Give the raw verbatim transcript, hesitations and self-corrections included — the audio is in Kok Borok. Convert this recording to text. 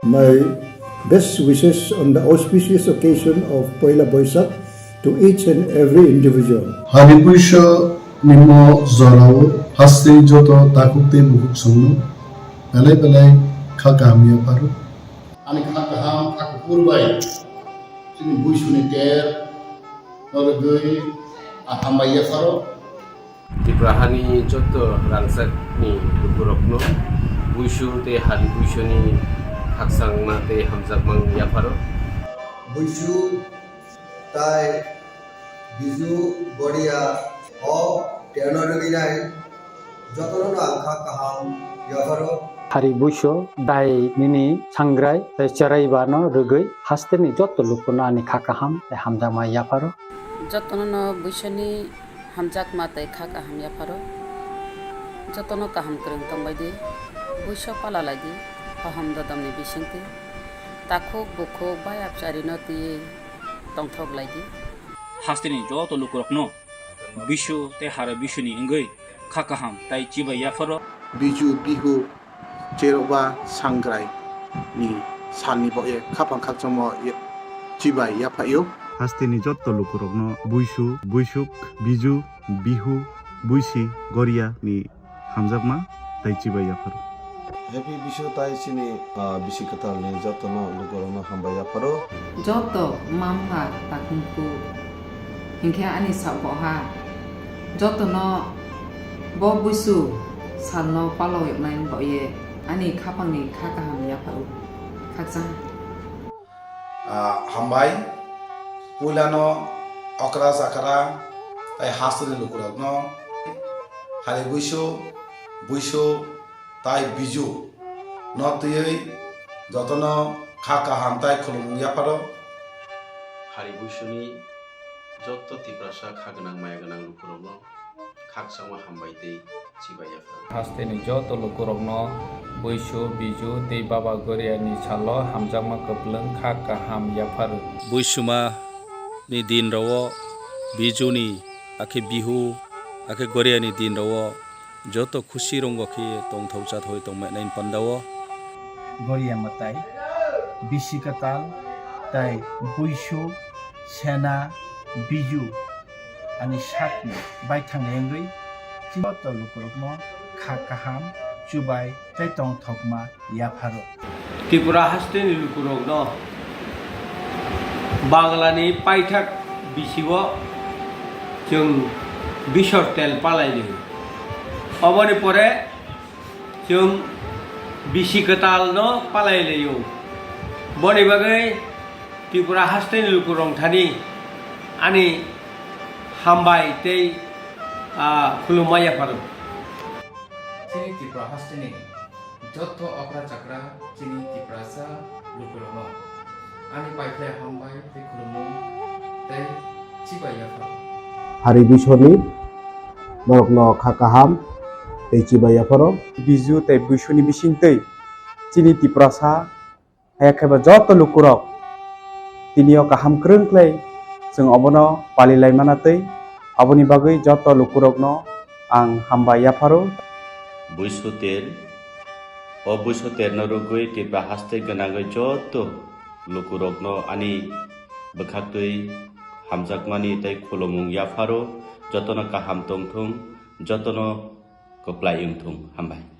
My best wishes on the auspicious occasion of Poila Boishakh to each and every individual. Hari Buisu nimo jorao hasteni joto takhuk tei bukhuk songno belai belai kha kaham yapharo. Ani kha kaham, kha kuphur bai chini Buisuni ter norogwi ang hambai yapharo. Tripura hani jotto rangchakni lukurokno Buisu tei Hari Buisuni khakchangma tei hamjakma yapharo. Buisu tai Biju Goria o terno rwgwinai jotono ang kha kaham yapharo. Hari Buisu dai nini sangrai tei cherai bano rwgwi hasteni jotto lukuno ani kha kaham tei hamjakma yapharo. Jotono no Buisuni hamjakma tei kha kaham yapharo. Jotono kaham kwrwng tongbai di, Buisu pala lai di, hohom dodom ni bisingtwi takhuk bukhuk bayap charino twiwi tongthok lai di. Hasteni joto lukurokno Buisu tei Hari Buisuni wngwi kha kaham tei chibai yapharo. Biju Bihu cherokba sangrai ni salni boye khapang khakchangma ye-, chibai yaphaio. Hasteni jotto lukurokno Buisu, Buisuk, Biju, Bihu, Buisi, Goria ni hamjakma tei chibai yapharo. Happy Bisu tai chini, ah, bisi kwtalni jotono lukurokno hambai yapharo. Joto mama takhuk hinkhe ani saboha jotono bo Buisu salno palok yoknai boye ani khapangni kha kaham yapharo. Khakchang. Ah, hambai. Puilano okra chakra tai hasteni lukurokno Hari Buisu, Buisu tai Biju no twiwi jotono kha kaham tai khulumung yapharo. Hari Buisuni jotto Tiprasa kha gwnang maya gwnang lukurokno khakchangma hambai tei chibai yapharo. Hasteni joto lukurokno Buisu, Biju tei Baba Goriani salo hamjakma kwplwng kha kaham yapharo. Buisuma ni din rao, Biju ni akhe Bihu, akhe Goriani din rao joto khusi rongo khe tongthok chathok tongmani pandao. Goria mwtai, bisi kwtal, tai Buisu, Sena, Biju, ani sakni baithang wngwi joto lukurokno kha kaham, chubai tei tongthokma yapharo. Tripura hasteni lukurokno Banglani paithak bisio chwng bisor tel palai laio. Oboni pore chwng bisi kwtalno palai laio. Boni bagwi Tripura hasteni lukurok thani ani hambai tei, ah, khulumma yapharo. Chini Tripura hasteni jotto okra chakra chini Tiprasa lukurokno ani paithai hambai tei khulumung tei chibai yapharo. Hari Buisuni norokno kha kaham tei chibai yapharo. Biju tei Buisuni bisingtwi chini Tiprasa Haya khe ba joto lukurok tini o kaham kwrwng khlai chwng obono palilaimana twi aboni bagwi joto lukurokno ang hambai yapharo. Buisu ter, o Buisu terno rwgwi Tipra haste gwnangwi joto lukurokno ani bwkhaktwi hamjakmani tei khulumung yapharo, jotono kaham tongthung, jotono kwplai wngthung. Hambai.